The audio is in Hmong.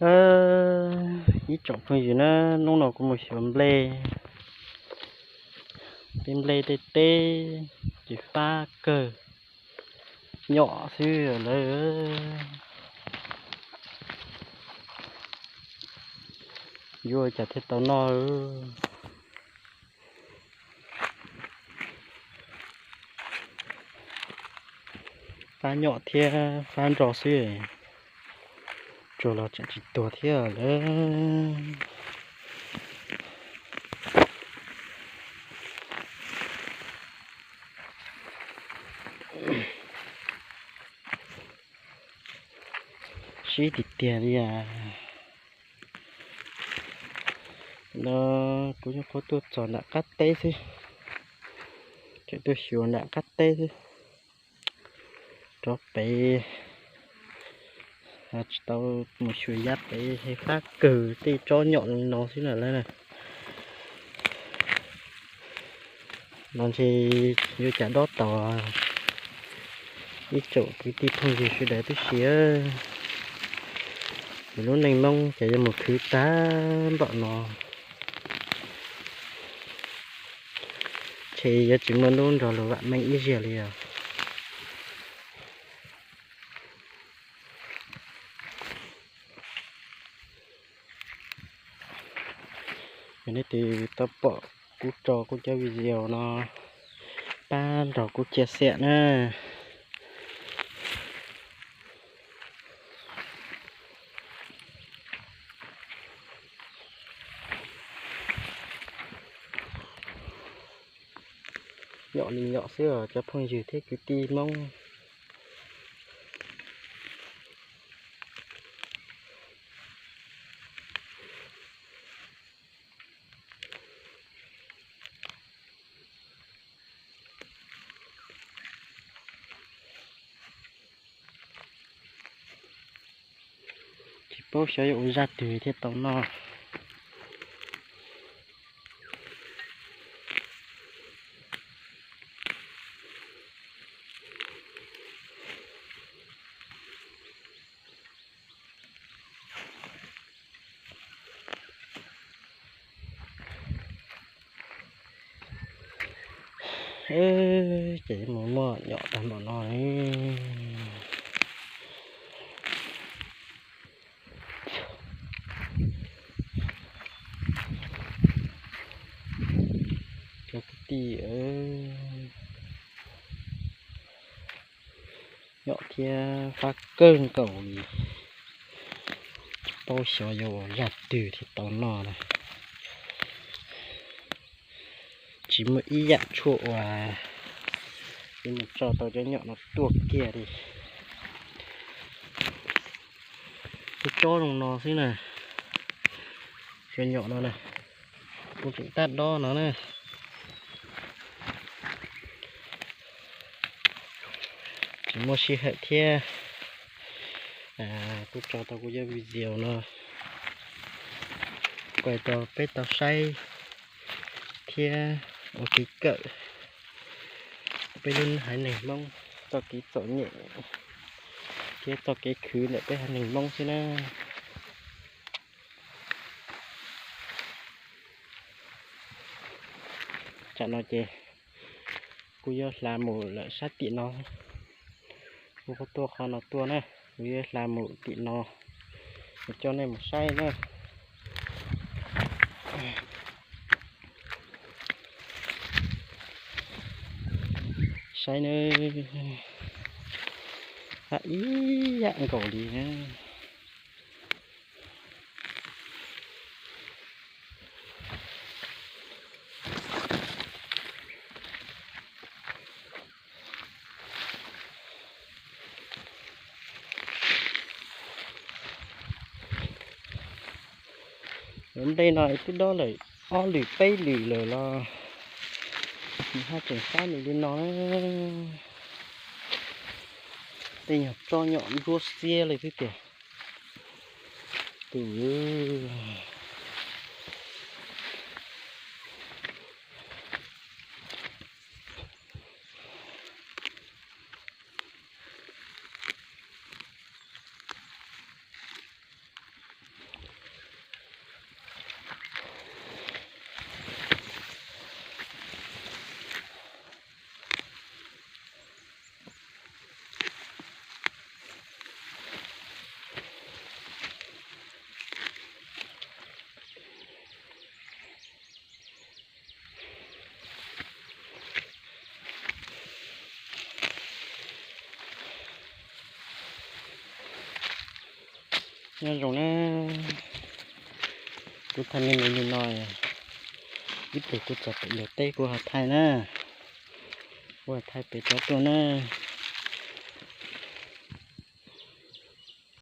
Ib tsoom phooj ywg na, hnub no kuv mus xyuas nplej, tej nplej tej teb ces fab kawg, nyom xwb lawm. Yuav ua cas thiaj tau noj. Fab nyom thiab fab nro xwb, tsuas los tseem tsis tuag thiab lawm. Sib tiag tiag li as. No kuv nyuam qhuav tuaj txog nram qab teb xwb, tseem tuaj xyuas nram qab teb xwb. Rov pem, tsis tau mus xyuas yav pem, fab kawg tej tsob nyom li no xwb na lawm na. No ntshe yuav cas dob tau ib tsoom kwv tij phooj ywg sawv daws tib si. Lub neej Hmoob ces yuav mus khwv tag npaum no, ntshe yuav tsis muaj hnub nrog luag vam meej ib zaug li os. Yog leej twg tau pom kuv tso kuv cov video no, pab nrog kuv chia sẻ na. Nyom li nyom xwb os cov phooj ywg thiab kwv tij Hmoob. Tsis paub xyov yuav ua zaj twg thiaj tau noj. Ces mus muaj nyom tag npaum no li. Cov kwv tij, nyom thiab fab kawg nkaus li. Tsis paub xyov yuav ua zaj twg thiaj tau noj na. Tsis muaj ib yam tshuaj uas yuav mus tso tau cov nyom no tuaj kiag li. Kuv tsob zoo no xwb na, cov nyom no na, kuv tseem tab dob no na. Tsis muaj sij hawm thiab, kuv tso tau kuv cov video no, kuj rau peb tau saib thiab ua kev kawm peb lub haiv neeg Hmoob txoj kev txom nyem thiab txoj kev khwv ntawm peb haiv neeg Hmoob xwb na. Tsam no ces kuv yuav hla mus lawm sab tim no. Kuv tuaj qhov no tuaj na, kuv yuav hla mus tim no, coj nej mus saib na. Saib na, hab ib yam nkaus li na. Lub nplej no twb dob lawm ob lwm peb lwm lawm los nws haj tseem fab li no na. Tej nyuag tsob nyom ntsuab xiab li xwb tiag. Tus Nyob zoo na, kuv thaij me me li no, ib pliag kuv txog pem liaj teb kuv ho thaij na, kuv ho thaij pem tsob tuaj na.